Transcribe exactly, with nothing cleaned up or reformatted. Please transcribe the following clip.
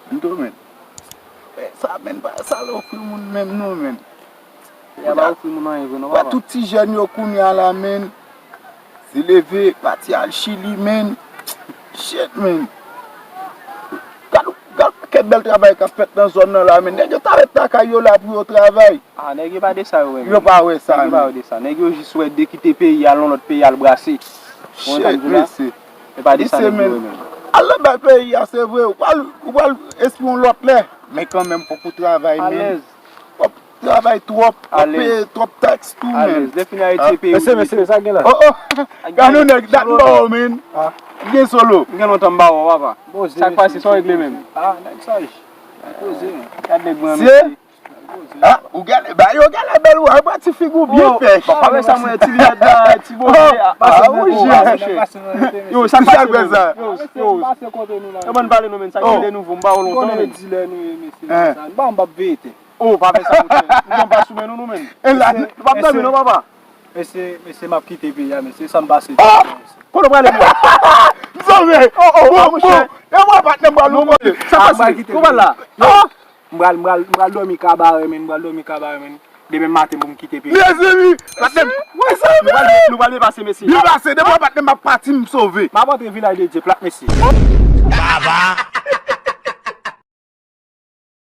Mwen tou, men. Sa, men, pa sa l ofri moun menm non, men. Ya pa ofri moun anyen vre non, papa. Wè tout ti jèn yo kounye a la, men. Se leve, pati al Chili, men. Shit, men. Gad, gad pakèt bèl travay k ap fèt nan zòn nan la, men. Nèg yo ta ret lakay yo la pou yo travay. Ah, nèg yo pa de sa yo wè, men. Yo pa wè sa, men. Nèg yo pa wè de sa. Nèg yo jis wè de kite peyi, al nan lòt peyi, al brase. Shit, mesye. Yo pa de sa nèg yo wè, men. Al nan bèl peyi a, se vre. Ou pral, ou pral espri yon lòt lè. Men kanmenm, fòk ou travay, men. Alèz. W ap travay twòp, w ap peye twòp taks tou, men. Alèz. Lè fini Ayiti, peyi ou. Mesye, mesye, sa gen la? Oh, oh. Gad nou nèg, dat m ba w, men. Gen solo. Gen lontan m ba w, papa. Sa k pase, sa w regle menm? Ah, nèg saj. Poze. Gad nèg mwen, mesye. Ah, ou gade, ba yo gade bèl ou, a pran ti figi w byen fèch. Papa, men sa mwen, ti linèt la, ti boze, ah, ah, wi, mesye. Yo, sa k pase menm? Yo, yo. Yo, ban pale nou, men, sa gen de nouvo, m ba w lontan, men. Konnen men dilè nou ye, mesye, sa. M pa, m p ap veye tè. Oh, pa fè sa, monchè. Nou pa sou men nou, nou, men. E la, nou p ap dòmi, non, papa. Mesye, mesye, m ap kite peyi a, mesye, sa m pase. Oh! Kote w prale, men? M sove! Oh, oh, oh, monchè. E mwen, patnè, m pral nou kote. Sa pase? Kote w pral la? Oh! M pral, m pral, m pral dòmi kabarè, men, m pral dòmi kabarè, men. Demen maten pou m kite peyi. Mezanmi, patnè, mezanmi. Nou pral, nou pral byen pase, mesye. Byen pase, depi patnè m ap pati, m sove. M ap antre Vilaj de Dye plat, mesye. Baba.